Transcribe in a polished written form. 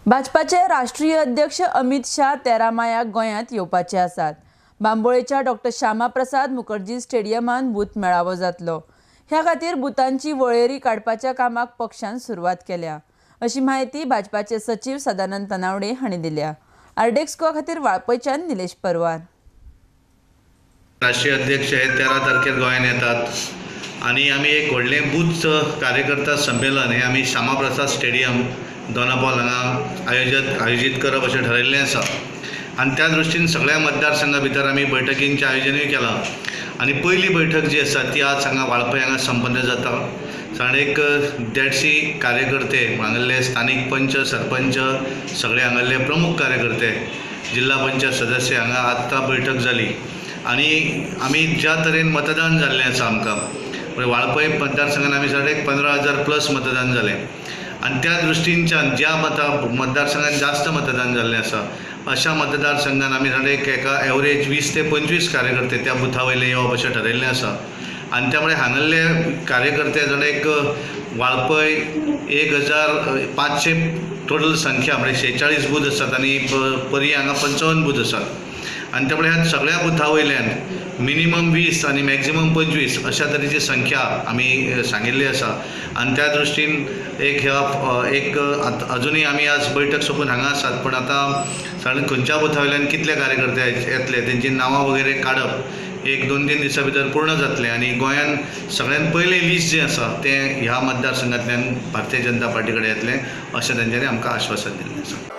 भाजपाचे राष्ट्रीय अध्यक्ष अमित शाह 13 मायाक गोंयांत येवपाचे आसात. बांबोळेच्या डॉक्टर श्यामाप्रसाद मुखर्जी स्टेडियमान बूथ मेळावो जातलो. ह्या खातीर बुथांची वळेरी काडपाच्या कामाक पक्षान सुरवात केल्या, अशी म्हायती भाजपाचे सचीव सदानंद तनावडे हांणी दिल्या. आरडीएक्स गोवा खातीर वाळपयच्यान निलेश परवार. राष्ट्रीय अध्यक्ष हे 13 तारखेर गोंयांत येतात आनी आमी एक व्हडलें बूथ कार्यकर्ता संमेलन हें आमी श्यामाप्रसाद स्टेडियम दोनापावल हांगा आयोजीत करप अशें ठरयल्लें आसा. आनी त्या दृश्टीन सगळ्या मतदारसंघा भितर आमी बैठकींचें आयोजनूय केलां आनी पयली बैठक जी आसा ती आज हांगा वाळपय हांगा संपन्न जाता. साधारण एक 150 कार्यकर्ते, हांगासरले स्थानीक पंच, सरपंच, सगळे हांगासरले प्रमुख कार्यकर्ते, जिल्हा पंचायत सदस्य हांगा आत्तां बैठक जाली. आनी आमी ज्या तरेन मतदान जाल्लें आसा आमकां वाळपय मतदारसंघान आमी साधारण एक 15,000 प्लस मतदान जालें आनी त्या दृश्टीनच्यान ज्या मतदारसंघान जास्त मतदान जाल्लें आसा अशा मतदारसंघान आमी साधारण एक एका एवरेज 20 ते 25 कार्यकर्ते त्या बुथा वयले येवप अशें ठरयल्लें आसा. आनी त्यामुळे हांगासरले कार्यकर्ते जाण एक वाळपय 1500 टोटल संख्या म्हणजे 46 बूथ आसात आनी परी हांगा 55 बूथ आसात आनी त्यामुळे ह्या सगळ्या बुथा वयल्यान मिनिमम 20 आनी मॅक्झिमम 25 अशा तरेची संख्या आमी सांगिल्ली आसा. आनी त्या दृश्टीन एक ह्या एक अजुनूय आमी आज बैठक सोंपून हांगा आसात, पण आतां साधारण खंयच्या बुथा वयल्यान कितले कार्यकर्ते येतले तेंची नांवां वगैरे काडप एक 2-3 दिसां भितर पूर्ण जातलें आनी गोंयान सगळ्यान पयलें लिस्ट जें आसा तें ह्या मतदारसंघांतल्यान भारतीय जनता पार्टी कडेन येतलें अशें तेंच्यांनी आमकां आश्वासन दिल्लें आसा.